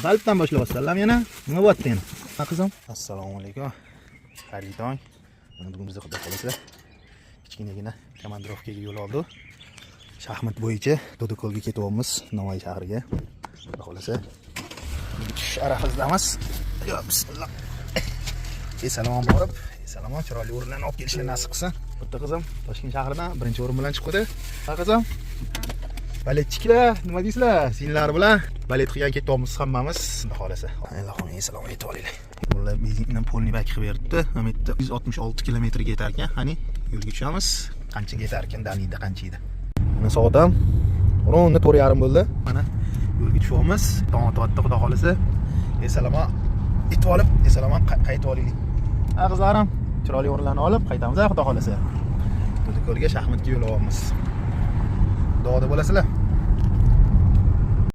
Qalbdan boshlayapsizlar yana. Nima bo'lyapti yana? Ha, qizim? Assalomu alaykum. Xayrli tong. Mana bugun bizni, xudo xohlasa, kichkinagina komandirovkaga yo'l oldi. Shaxmat bo'yicha To'dako'lga ketyapmiz, Navoiy shahriga. Xudo xohlasa, tushish arafasidamiz. Yo, bismillah. Esalomon borib, esalomon chiroyli o'rinlarni olib kelishni nasib qilsin. Bitta qizim Toshkent shahridan birinchi o'rin bilan chiqdi. Ha, qizim? Baletchiklar, nima deysizlar? Senlar bilan balet qilgan ketyapmiz hammamiz. Xudo xohlasa. Ilohim, esalomon yetib olinglar. Bular benzindan полный bak qilib beribdi. Mana bu yerda 166 kilometrga yetar ekan. Qani, yo'lga tushamiz. Qanchaga yetar ekan, дальний da qancha edi? Mana soat ham ровно 4:30 bo'ldi. Mana yo'lga tushyapmiz. Tong otyapti, xudo xohlasa. Esalomon yetib olib, esalomon qaytib olaylik. Ha, qizlarim, chiroyli o'rinlarni olib qaytamiz, xudo xohlasa. To'dako'lga shaxmatga yo'l olyapmiz. Duoda bo'lasizlar.